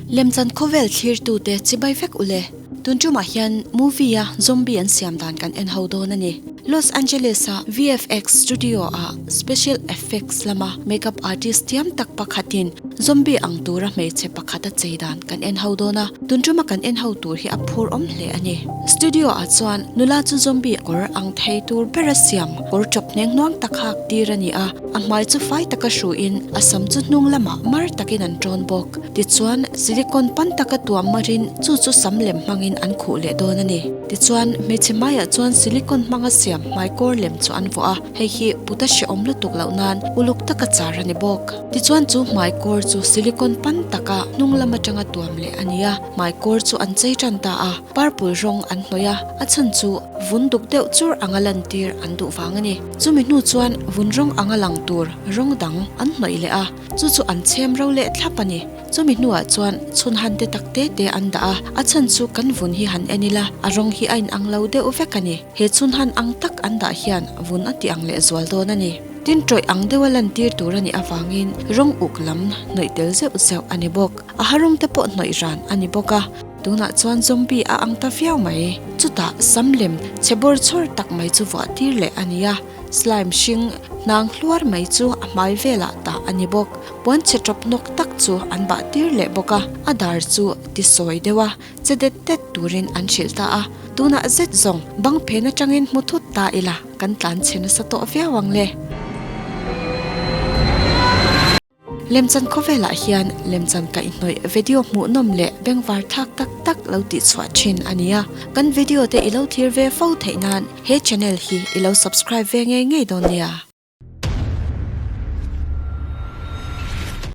Lemchan khawvel thlirtute chibai vek ule. Tun tumah hian movie a zombie an siam dan kan en ho dawn a ni. Los Angeles a VFX studio ah special effects lama makeup artist thiam tak pakhatin zombie ang tura hmeichhe pakhat a chei dan kan en ho dawn a. Tun tuma kan en ho tur hi a phur awm hle a ni. Studio ah chuan nula chu zombie kawr ang thei tur bera siam kawr chawp hneng hnuang tak hak tir a ni a. A hmai chu fai taka hruin a sam chu hnung lamah mar takin an tawn bawk. Tichuan, silicone pan taka tuam marin chu chu sam lem hmangin an khuh leh dawn a ni. Tichuan, hmeichhe hmaiah chuan silicone hmanga siam hmaikawr lem chu an vuah a, hei hi puta hrehawm lutuk loh nan uluk taka char a ni bawk. Tichuan chu hmaikawr chu silicone pan taka hnung lam atanga tuam leh a ni a, hmaikawr chu an chei tan ta a, purple rawng an hnawih a, a chhan chu vun duk deuh chur anga lantir an duh vang a ni. Chumi hnu chuan vun rawng anga lang tur rawng dang an hnawih leh a. Chu chu an chhem ro leh thlap a ni. Chumi hnuah chuan chhun han te tak te te an dah a, a chhan chu kan vun hi han en ila, a rawng hi a inang lo deuh vek a ni. He chhun han ang tak an dah hian vun a ti ang leh zual dawn a ni. Tin tawih ang deuha lantir tur a nih avangin rawng uk lam hnawih tel zeuh zeuh a ni bawk. A ha rawng te pawh hnawih ran a ni bawk a. Tunah chuan zombie a ang ta viau mai. Chutah sam lem chhe bawr chhawr tak mai chu vuah tir leh a ni a. Slime hring hnang hluar mai chu a hmai velah tah a ni bawk. Puan chhe tawp nawk tak chu an bah tir leh bawk a, a dar chu ti sawi deuh a, che det det turin an hrilh ta a. Tunah zet zawng bang phen atangin hmu thut ta ila kan tlan chhe nasa tawh viau ang le. Lemchan khawvelah hian lemchan kaihhnawih video hmuhnawm leh bengvar thlak tak tak lo tihchhuah thin a ni a, kan video te i lo thlir ve fo theih nan he channel hi i lo subscribe ve ngei ngei dawn nia.